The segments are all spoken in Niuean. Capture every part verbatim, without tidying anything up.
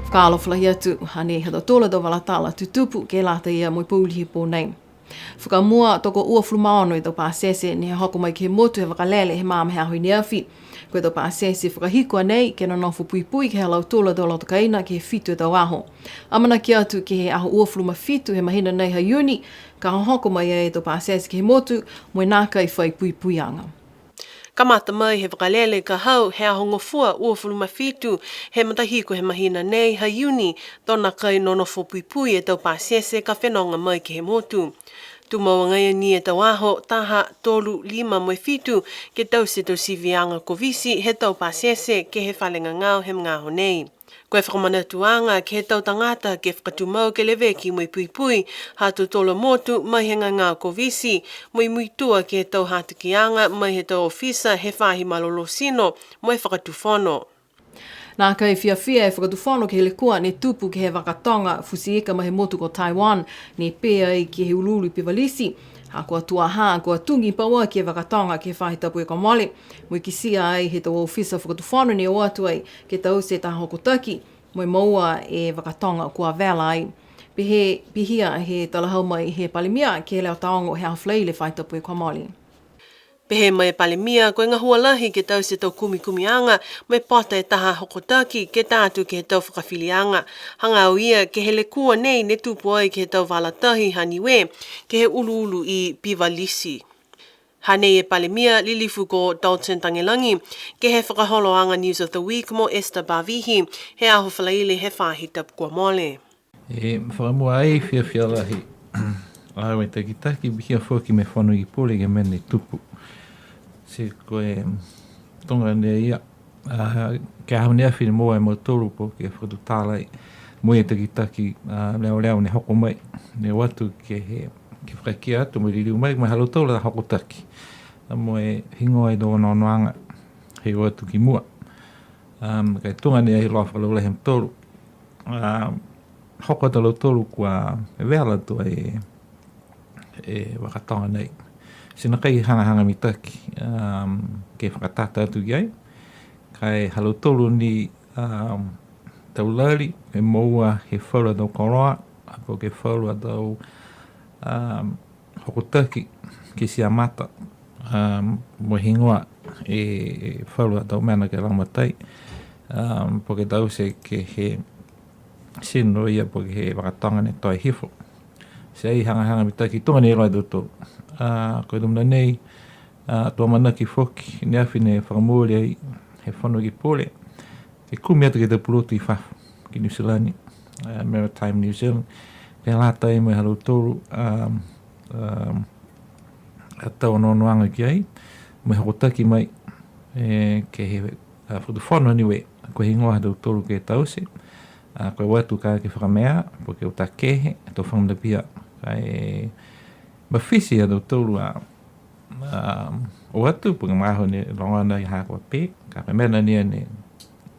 Fakaalofa lahi atu, hanei ha tautolu a tau vala tala tutupu ke lata ia mo e pouli he pō nei. Fakamua, tokouafulu ma ono e tau pasese ne hoko mai ke he motu he vakalele he magaaho he aho i ne afi. Ko e tau pasese fakahiku a nei ke nonofo puipui ke he ha lautolu a tau loto kaina ke he fitu e tau aho. Amanaki atu ke he aho uafulu ma fitu he mahina nei ha Iuni, ka hohoko mai ai e tau pasese ke he motu, mo e nākai fai puipuiaga. Kamata mai he vakalele ka hau he aho gofua uafulu ma fitu he matahiku he mahina nei ha Iuni, to nākai nonofo puipui e tau pasese ka fenoga mai ke he motu. Tumau agaia ni e tau aho, taha, tolu, lima mo e fitu, ke taute e tau siviaga Koviti he tau pasese ke he fale gagao he magaaho nei. Ko e fakamanatuaga ke he tau tagata ke fakatumau ke leveki mo e puipui ha tautolu a motu mai he gagao Koviti, mo e muitua ke he tau hatakiaga mai he tau ofisa he faahi malolō tino mo e fakatufono. Nākai fiafia e fakatufono ke he lekua ne tupu ke he vakatoga futi ika mai he motu ko Taiwan, ne pē ai ke he uluulu i Pivalisi. Ha kua tuaha, kua tugi pauaki e vakatoga ke he faahi tapu kua mole. Mo e kitia ai he tau ofisa fakatufono ne o atu ai ke taute e taha hokotaki, mo e moua e vakatoga kua vela ai. Pehē, pihia he talahau mai he Palemia ke he leo taogo he aho Falaile faahi tapu kua mole. Pehē mai e Palemia, ko e gahua lahi ke taute e tau kumikumiaga, mo e pota e taha hokotaki ke ta atu ke he tau fakafiliaga. Hagaao ia ke he lekua nei ne tupu ai ke he tau vala tahi ha Niue, ke he uluulu i Pivalisi. Hanei e Palemia, Lilifu ko Dalton Tagelagi, ke he fakaholoaga News of the Week mo Esther Pavihi, he aho Falaile he faahi tapu kua mole. E fakamua ai, fiafia lahi au e takitaki, pihia foki mo e Fono Ekepule ke he mena ne tupu. Ti ko e tuga nei ia, a, ke he aho ne afi ne moua e mautolu po ke fakatutala ai mo e takitaki, a, leoleo ne hoko mai, ne o atu ke he, ke fakakia atu mo e liliu mai, mo e ha lautolu a hokotaki. A, mo e higoa e tau onoonoaga, he o atu ki mua. Um, ka e tuga nei e iloa fakalaulahi ha mautolu. A, hoko atu a lautolu kua vela tuai e vakatoga nei. Ti nākai hagahaga mitaki, um, ke fakatata atu ki ai. Ka e ha lautolu ni, um, tau lali, e moua he falu a tau koloa, a po ke falu a tau, um, hokotaki ke ti amata, um, mo e higoa e falu a tau mena ke lagomatai, um, po ke taute ke he tino ia po ke he vakatoga ne toe hifo. Ti ai hagahaga mitaki tuga ne iloa e tautolu. A, ko e tau mena nei, a, to amanaki foki, ne afi ne fakamooli ai he Fono Ekepule, ke kumi atu ke he tau pulotu i fafo, ki Niu Silani, a, Maritime New Zealand, ke lata ai mo e ha lautolu, um, um, a tau onoonoaga ki ai, mo e hokotaki mai, e, ke he, a, Fakatufono Niue, ko e higoa ha tautolu ke taute, a, ko e o atu ka ke fakamea, po ke uta kehe, tau fakamanatu pihia, ka e mafiti ha tautolu a, a, o atu, po ke magaaho ne logona ai ha kua pē, ka ko e mena ni a ne,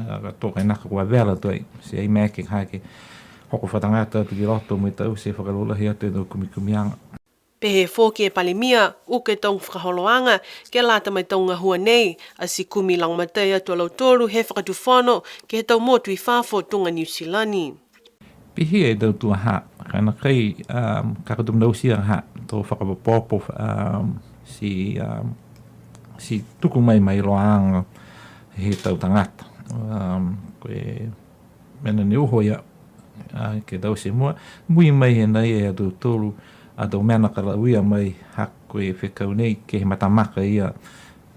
a, ka to kainaka kua vela tuai, ti ai maeke ha ke hoko fakatagata atu ki loto mo e taute fakalaulahi atu e tau kumikumiaga. Pehē foki e Palemia, uka e tau fakaholoaga, ke lata mo e tau gahua nei, ati kumi lagomatai atu a lautolu he Fakatufono, ke he tau motu i fafo tuga Niu Silani. Pihia e tau tuaha, ka nākai, um, ka ko e tau mena oti a ha, to fakaopoopo, um, ti, um, ti tuku mai mo e iloaaga he tau tagata. Um, ko e mena ne uho ia, a, ke taute mua, mui mai he nai e ha tautolu a tau mena ka lauia mai ha ko e fekau nei ke he matamaka ia,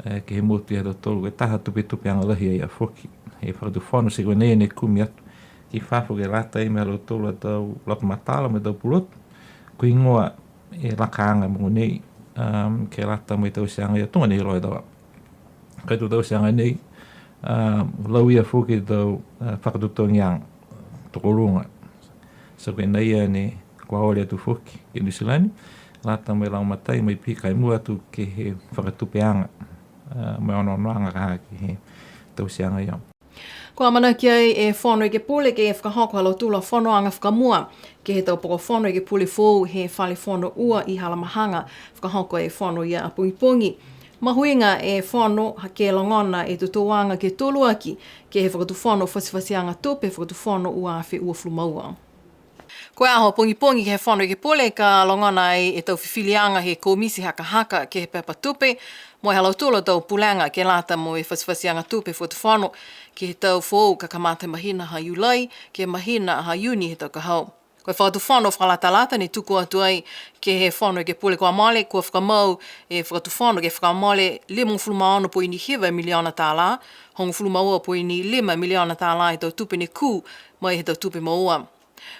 e, ke he motu ia ha tautolu, ko e taha tupetupeaga lahi a ia foki. He Fakatufono ti ko e nai ne kumi atu ki fafo ke lata mo e ha lautolu a tau loto matala mo e tau pulotu. Ko e higoa e lakaaga mogonei, um, ke lata mo e tauteaga ia tuga ne iloa e taua. Ka e tau tauteaga nei, um, lauia foki e tau, uh, fakatotogiaga tokoluga. Ti ko e nai ia ne kua ole atu foki ki Niu Silani, lata mo e lagomatai, mo e pihia ka e mua atu ke he fakatupeaga, uh, mo e onoonoaga ka ha ke he tauteaga ia. Kua amanaki ai e Fono Ekepule ke fakahoko ha lautolu a fonoaga fakamua ke he tau poko Fono Ekepule foou he Fale Fono ua i Halamahaga, fakahoko e fono ia a pogipogi. Mahuiga e fono ha ke logona e totouaga ke toluaki ke he Fakatufono Fatifatiaga Tupe Fakatufono ua afe uafulu ma ua. Ko e aho pogipogi ke he Fono Ekepule ka logona ai e tau fifiliaga he Komiti Hakahaka ke he pepa tupe, mo e ha lautolu a tau pulega ke lata mo e Fatifatiaga Tupe Fakatufono ke he tau foou ka kamata he mahina ha Iulai ke he mahina ha Iuni he tau ka hau. Ko e Fakatufono fakalatalata ne tuku atu ai ke he Fono Ekepule kua mole, kua fakamau e Fakatufono ke fakamole limagofulu ma ono poini hiva miliona tālā, hogofulu ma ua poini lima miliona tālā he tau tupe ne kū mai he tau tupe moua.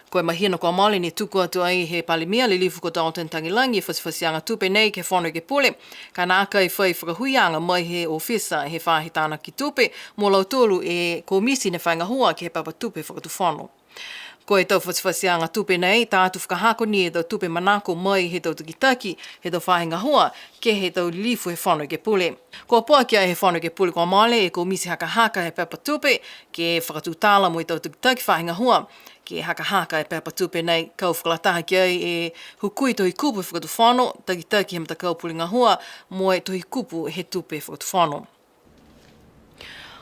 Ko e mahina kua mole ne tuku atu ai he Palemia Lilifu ko Dalton Tagelagi e fatifatiaga tupe nei ke he Fono Ekepule, ka e nākai fai fakahuiaga mai he ofisa he faahi tānaki tupe mo lautolu e komiti ne fai gahua ke he pepa tupe fakatufono. Ko e tau fatifatiaga tupe nei, ta atu fakahako ni e tau tupe manako mai he tau takitaki he tau faahi gahua ke he tau lilifu he Fono Ekepule. Kua poaki ai he Fono Ekepule kua mole e komiti hakahaka he pepa tupe ke fakatutala mo e tau takitaki faahi gahua ke hakahaka e pepa tupe nei, kau fakalataha ki ai e hukui tohi kupu fakatufono, takitaki he matakau pule gahua mo e tohi kupu he tupe fakatufono.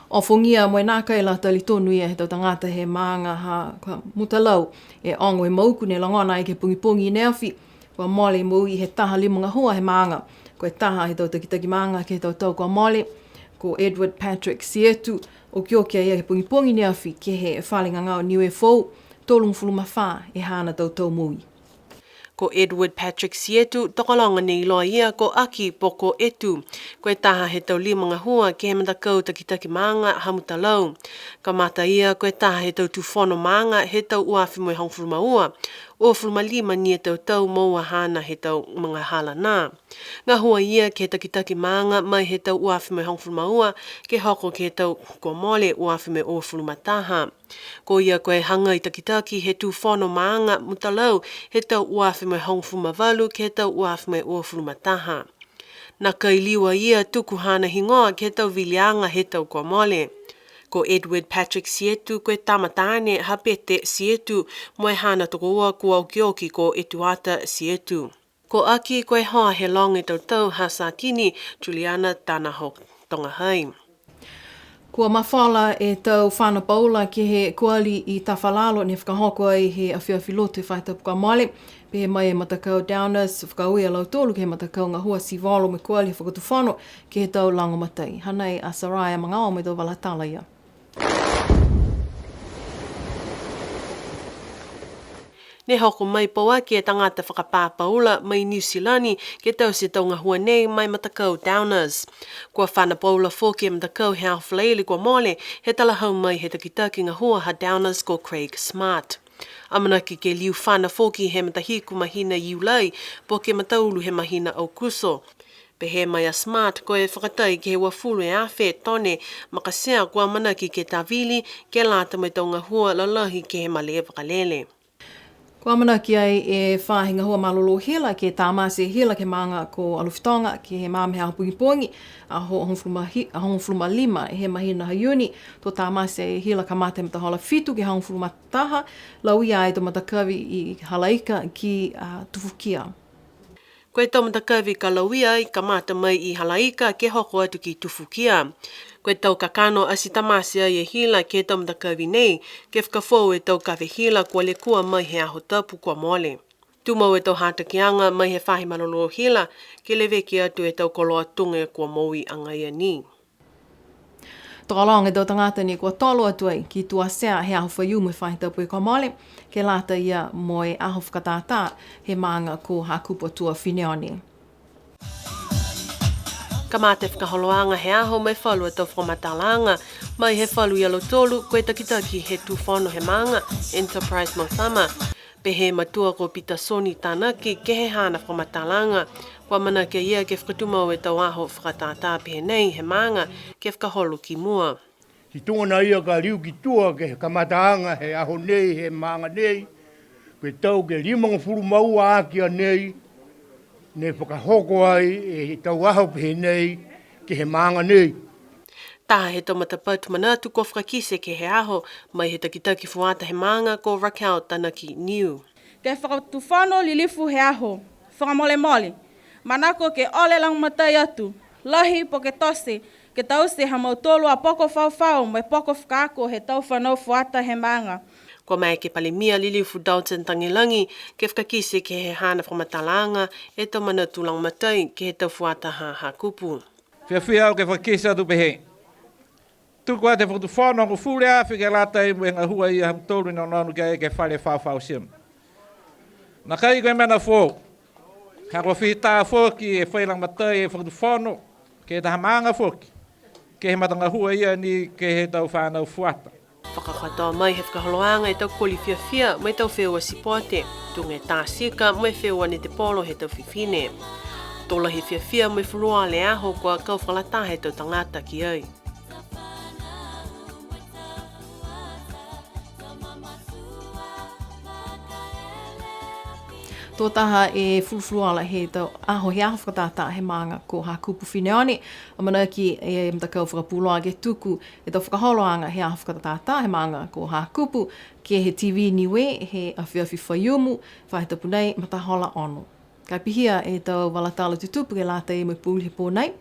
Ofogia mo e nākai la talitonu ia he tau tagata he maaga ha kua Mutalau e ogo he mauku ne logona ai ke he pogipogi i ne afi, kua mole moui he taha lima gahua he maaga. Ko e taha he tau takitaki maaga ke he tau tau kua mole, ko Edward Patrick Sietu, okioki a ia he pogipogi i ne afi ke he fale gagao Niue Foou, tolugofulu ma fā e haana tau tau moui. Ko Edward Patrick Sietu, tokologa ne iloa ia ko Aki po ko Etu. Ko e taha he tau lima gahua ke he matakau takitaki maaga ha Mutalau. Kamata ia ko e taha he tau tufono maaga he tau ua afe mo e hogofulu ma ua, uafulu ma lima ni e tau tau moua haana he tau magahala nā. Gahua ia ke he takitaki maaga mai he tau ua afe mo e hogofulu ma ua, ke hoko ke he tau kua mole ua afe mo e uafulu ma taha. Ko ia ko e hagai takitaki he tufono maaga Mutalau he tau ua afe mo e hogofulu ma valu ke he tau ua afe mo e uafulu ma taha. Nākai liu a ia tuku haana higoa ke he tau viliaga he tau kua mole. Ko Edward Patrick Sietu ko e tama taane ha Pete Sietu mo e haana tokoua kua okioki ko Etuata Sietu. Ko Aki ko e hoa he loga e tau tau ha Satini, Juliana Tanaho Togahai. Kua mafola e tau fana paula ke he kuali i Tafalalo ne fakahoko ai he afiafi Lotu he faahi tapu kua mole. Pehē mai e matakau Downers, fakaaue a lautolu ke he matakau gahua sivolo mo e kuali he fakatufono ke he tau lagomatai. Hanei a Saraia Magaoa mo e tau vala tala ia. Ne hoko mai pauaki e tagata fakapā paula mai Niu Silani ke taute e tau gahua nei ma e matakau Downers. Kua fana paula foki e matakau he aho Falaile kua mole, he talahau mai he takitaki gahua ha Downers ko Craig Smart. Amanaki ke liu fana foki he matahiku mahina Iulai, po ke mataulu he mahina Aukuso. Pehē mai a Smart, ko e fakatai ke he uafulu e afe tone makatea kua amanaki ke tāvili, ke lata mo e tau gahua lalahi ke he malē vakalele. Kua amanaki ai e faahi gahua malolō hila ke tamate e hila ke he maaga ko Alofi Toga, ke he magaaho he aho pogipogi, aho hogofulu ma hi-, aho hogofulu ma lima he mahina ha Iuni, to tamate e hila kamata he matahola fitu ke he hogofulu ma taha, lauia ai e tau matakavi i Halaika ki, a, Tufukia. Ko e tau matakavi ka lauia ai kamata mai i Halaika ke hoko atu ki Tufukia. Ko e tau kakano ati tamate ai e hila ke he tau matakavi nei, ke fakafoou e tau kave hila kua lekua mai he aho tapu kua mole. Tumau e tau hatakiaga mai he faahi malolō hila, ke leveki atu e tau koloa tuga kua moui agaia ni. Tokologa e tau tagata ne kua tolo atu ai ki Tuatea he aho Faiumu he faahi tapu kua mole, ke lata ia mo e aho fakatātā he maaga ko Hakupu Atua Fineone. Kamata e fakaholoaga he aho mo e falu a tau fakamatalaaga mai he falu ia lautolu, ko e takitaki he tufono he maaga, Enterprise Motama. Pehē e matua ko Pitasoni Tanaki ke he haana fakamatalaaga, kua amanaki a ia ke fakatumau e tau aho fakatātā pehē nei he maaga ke fakaholo ki mua. Ti tuga na ia ka liu ki tua ke he kamataaga he aho nei he maaga nei, ko e tau ke limagofulu ma ua aki a nei, ne fakahoko ai e tau aho pehē nei ke he maaga nei. Taha he tau matapatu manatu kua fakakite ke he aho, mai he takitaki fuata he maaga ko Raquel Tanaki Niu. Ke he fakatufono lilifu he aho, fakamolemole, manako ke ole lagomatai atu, lahi po ke tote, ke taute ha mautolu a poko faufau mo e poko fakaako he tau fanau fuata he maaga. Kua maeke e Palemia Lilifu Dalton Tagelagi ke fakakite ke he haana fakamatalaaga e tau manatu lagomatai ke he tau fuata ha Hakupu. Fiafia au ke fakakite atu pehē. Tuku atu e Fakatufono hogofulu e afe ke lata mo e gahua ia ha mautolu ne onoono ki ai ke he fale faufau tino. Nākai ko e mena foou. Ha kua fita foki e fai lagomatai e Fakatufono, ke he taha maaga foki, ke he matagahua ia ni ke he tau fanau fuata. Fakakatoa mai he fakaholoaga e tau koli fiafia mo e tau feua sipote, tuga e tā tika mo e feua netepolo he tau fifine. To lahi e fiafia mo e fulufuluola e aho kua kau fakalataha e tau tagata ki ai. To taha e fulufuluola he tau aho he aho fakatātā he maaga ko Hakupu Fineone, amanaki e matakau fakapuloa ke tuku e tau fakaholoaga he aho fakatātā he maaga ko Hakupu ke he T V Niue he afiafi Faiumu, faahi tapu nei, matahola ono. Ka e pihia e tau vala tala tutupu ke lata mo e pouli he pō nei.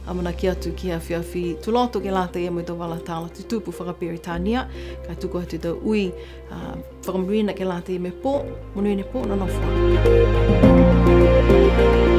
Amanaki atu ke he afiafi Tuloto ke lata mo e tau vala tala tutupu fakaperitania. Ka e tuku atu e tau ui, a, fakamonuina ke lata mo e pō, monuina e pō, nonofo ā.